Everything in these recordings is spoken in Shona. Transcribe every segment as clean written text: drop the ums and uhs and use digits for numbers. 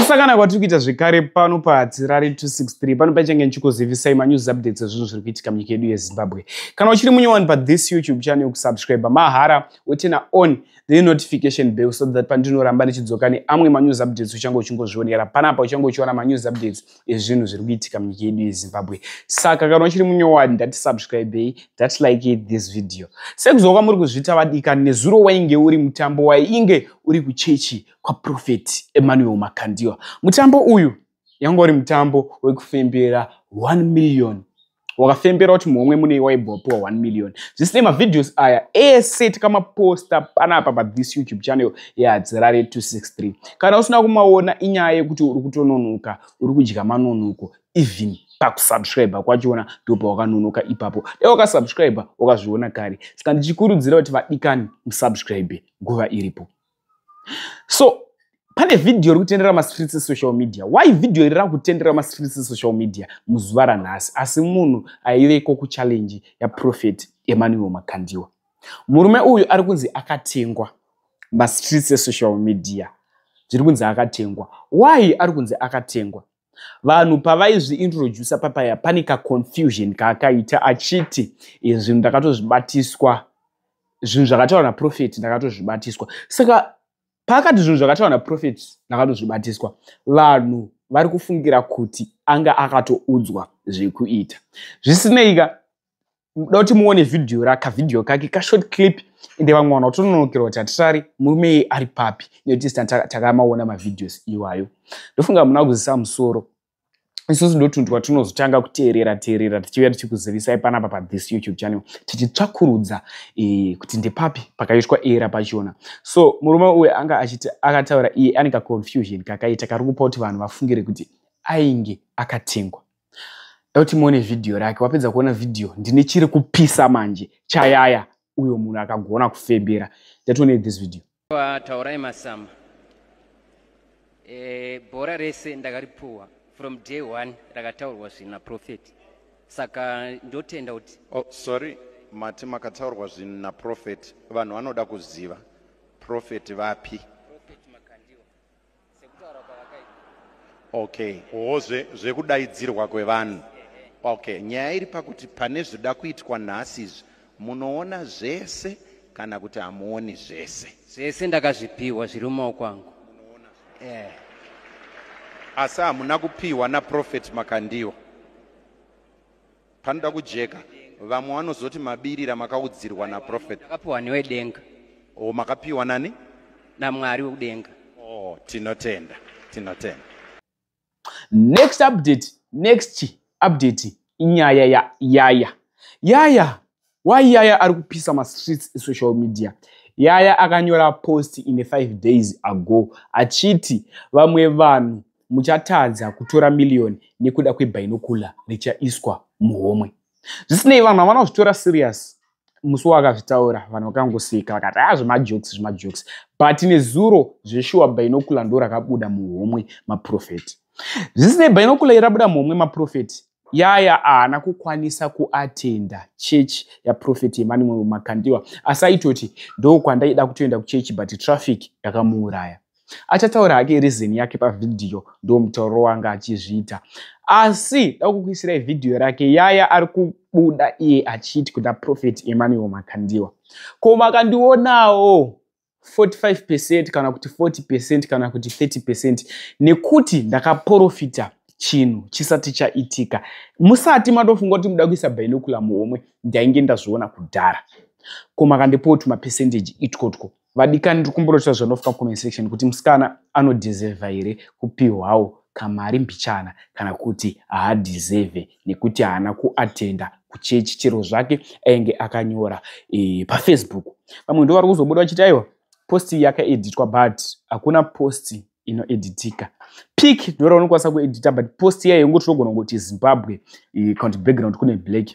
Kusangana kwatiri kuita zvekare pano paHatirari 263, pano pachange ndichikuzivisai manews updates ezvinhu zviri kuitika munyika yedu yeZimbabwe. Kana uchiri munyowani pathis YouTube channel, kusubscribe mahara, woturn on the notification bell so that pandinoramba ndichidzoka neamwe manews updates, uchange uchingozvionera panapa, uchange uchiona manews updates ezvinhu zviri kuitika munyika yedu yeZimbabwe. Saka kana uchiri munyowani, ndatisubscribei, ndatilike this video sekuzova kwamuri kuzviita. Vadikani, nezuro wainge uri mutambo wainge uri kuchechi kwaProphet Emmanuel Makandiwa. Mutambo uyu yanga uri mutambo wekufembera 1 million. Wakafembera kuti muhomwe mune waibva wapiwa 1 million. Zvisinei, mavideos aya ese tikamaposta panapa pathis YouTube channel yeHatirari 263. Kana usina kumaona, inyaya yekuti uri kutononoka, uri kudya manonoko. Even pakusubscribe kwachona ndo pawakanonoka ipapo. Dai wakasubscribe, wakazviona kare. Saka ndichikurudzira kuti vadikani, musubscribe nguva iripo. So pane vhidhiyo ri kutendera mastreets esocial media. Why vhidhiyo iri rakutendera mastreets esocial media muzuva ranhasi, asi munhu aiveko kuchallenge yaProphet Emmanuel Makandiwa? Murume uyu ari kunzi akatengwa mastreets esocial media. Zviri kunzi akatengwa. Why ari kunzi akatengwa? Vanhu pavaizviintrodusa papaya, pane kaconfusion kaakaita achiti zvinhu ndakatozvibatiswa, zvinhu zvakataurwa naprophet ndakatozvibatiswa. Saka paakati zvinhu zvakataurwa naprophet ndakatozvibatiswa, vanhu vari kufungira kuti anga akatoudzwa zvekuita. Zvisineika, da kuti muone vhidhiyo rakavhidhiyo kake, kashort clip. Ende vamwe vanhu vatononokerwa kuti hatisari murume ari papi, nekuti takamaona mavideos iwayo. Ndofunga muna kuzisa musoro. Isusu ndotunhu twatinozotanga kuteerera teerera, tichiuya tichikuzivisai panapa pathis YouTube channel, tichitsvakurudza kuti ndepapi pakaitwa era pachona. So murume uyu anga achiti akataura iye ane kaconfusion kakaita kari kupa kuti vanhu vafungire kuti ainge akatengwa. Da kuti muone vhidhiyo rake. Wapedza kuona vhidhiyo, ndine chiri kupisa manje chayaya uyo munhu akagona kufembera. Ndatione this video. Taurai Masama. Bhora rese ndakaripuwa from day one rakataurwa zvinhu naprophet, saka ndotenda kuti Oh, sorry, mati makataurwa zvinhu naprophet. Vanhu vanoda kuziva, prophet vapi? Prophet Makandiwa, sekutaura kwavakaita. Okay, o zvekudaidzirwa kwevanhu. Okay, nyaya iri pakuti pane zvoda kuitwa nhasi izvi, munoona zvese kana kuti hamuoni zvese? Zvese ndakazvipiwa, zviri mumaoko angu. Asi hamuna kupiwa naprophet Makandiwa. Panoda kujeka. Vamwe vanozoti mabirira, makaudzirwa naprophet. Ndakapiwa newedenga. O, makapiwa nani? NaMwari wekudenga. O, tinotenda, tinotenda. Next update, next update inyaya yayaya. Yaya, why Yaya ari kupisa mastreets esocial media? Yaya akanyora post ine 5 days ago achiti vamwe vanhu muchatadza kutora miliyoni nekuda kwebinocular richaiswa muhomwe. Zvisinei, vanhu havana kuzvitora serious. Musi waakazvitaura, vanhu vakangoseka, vakati a, zvemajokes, zvemajokes. But nezuro zveshuwa binocular ndo rakabuda muhomwe maprophet. Zvisinei, binocular irabuda muhomwe maprophet, Yaya haana kukwanisa kuatenda chechi yaProphet Emmanuel Makandiwa, asi aitoti ndo kwandaida kutoenda kuchechi, but traffic yakamuuraya. Achataura hake reason yake pavhidhiyo, ndo mutauro wanga achizviita. Asi da kukuisirai vhidhiyo rake. Yaya ari kubuda iye achiti kuna Prophet Emmanuel Makandiwa, "Ko makandionawo 45% kana kuti 40% kana kuti 30%, nekuti ndakaprofita chinhu chisati chaitika. Musati matofunga kuti muda kuisa binocular muhomwe, ndainge ndazviona kudhara. Ko makandipawo tumapercentage itwotwo?" Vadikani, ndiri kumborotera zvanofuka comment section kuti musikana anodeserva here kupiwawo kamari mbichana, kana kuti haadeserve nekuti haana kuatenda kuchechi, chero zvake ainge akanyora paFacebook. Vamwe ndo vari kuzobuda vachiti aiwa, post iyi yakaeditwa, but hakuna post inoeditika. Pic ndo raunokwanisa kuedita, but post iyayo yongoti tinogona kungoti Zimbabwe kana kuti background kune black,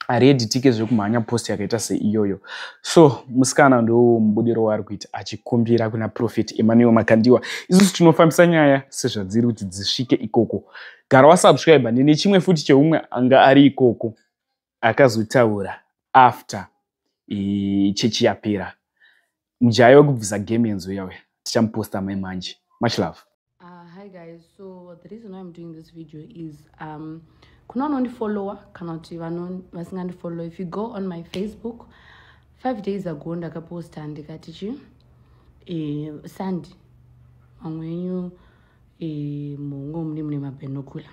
harieditike zvekumhanya post yakaita seiyoyo. So musikana ndo mubudiro waari kuita, achikumbira kuna Prophet Emmanuel Makandiwa. Isusu tinofambisa nyaya sezvadziri kuti dzisvike ikoko. Gara wasubscribe. Ndine chimwe futi cheumwe anga ari ikoko akazotaura after chechi yapera, mujaya wekubvisa gemenzo yauya. Tichamuposta mai manje. Much love. Uh, Hi guys, so the reason why I'm doing this video is kuna vanondifollowa kana kuti vasingandifollow. If you go on my Facebook, 5 days ago ndakaposta ndikati chi sandi mamwe enyu muhomwe mune mabinocular.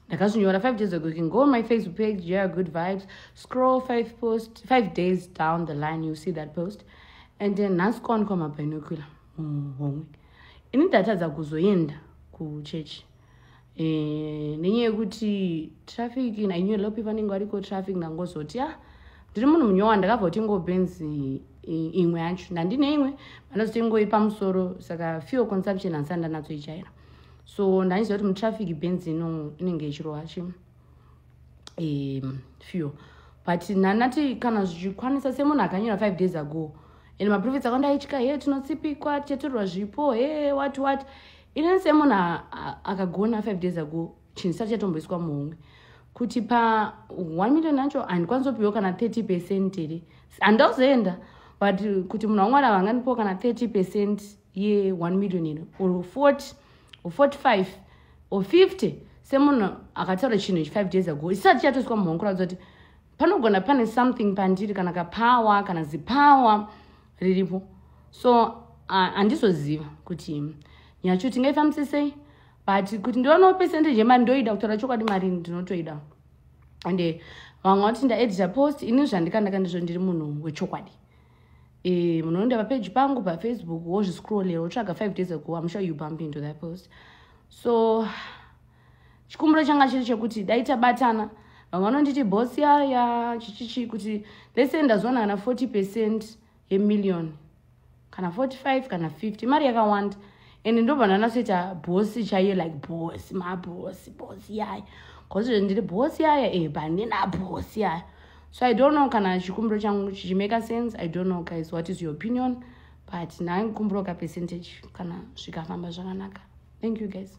Ndakazvinyora 5 days ago. You can go on my Facebook page, Yeah, Good Vibes, scroll 5 days down the line, you see that post. And then nhasi kwawanikwa mabinocular muhomwe. Ini ndatadza kuzoenda kuchechi nenyaya yekuti traffic nainyaya lopi vanenge variko traffic. Ndangozoti, ah, ndiri munhu munyowa, ndakabva kutengawo Benzi imwe yacho, ndandine imwe vanozotengoi pamusoro, saka fuel consumption handisati ndanatsoichaira. So ndaniziva kuti mutraffic Benzi inenge ichirova chi fuel, but ndanati kana zvichikwanisa, semunhu akanyora 5 days ago, and maprofits akawanda aitya, he, tinotsipikwa, tichatorwa zvipo, he, what what. Inini semunhu akagona 5 days ago, chinhu chisati chatomboiswa muhomwe, kuti pa1 million yacho handikwanisi kupiwa kana 30% here? Handauzoenda, but kuti munhu wamwari havangandipiwa kana 30% ye1 million ino, or 40 or 45 or 50, semunhu akataura chinhu ichi 5 days ago isati chatoiswa muhomwe, kuratidza kuti panogona pane something pandiri, kana kapower, kana zipower riripo. So handizoziva kuti nyacho tingaifambise sei, but kuti ndionawo percentage yemari ndoida. Kutaura chokwadi, mari ndinotoida. And vamwe vati ndaedita post. Ini zvandikandaka ndizvo, ndiri munhu wechokwadi. Munoenda papeji pangu paFacebook, wozviscrollera, wotsvaga 5 days ago, I'm sure you bump into that post. So chikumbiro changa chiri chekuti dai tabatana. Vamwe vanonditi boss yaya chichichi, kuti let's say ndazowana kana 40% yemillion, kana 45, kana 50, mari yakawanda, and ndobva ndanatsoita boss chaiyo, like boss, maboss, boss yaya, because ndiri boss yaya but ndina boss yaya. So I don't know kana chikumbiro changu chichimake sense. I don't know, guys, what is your opinion? But nhaikumbiro kapercentage kana zvikafamba zvakanaka. Thank you, guys.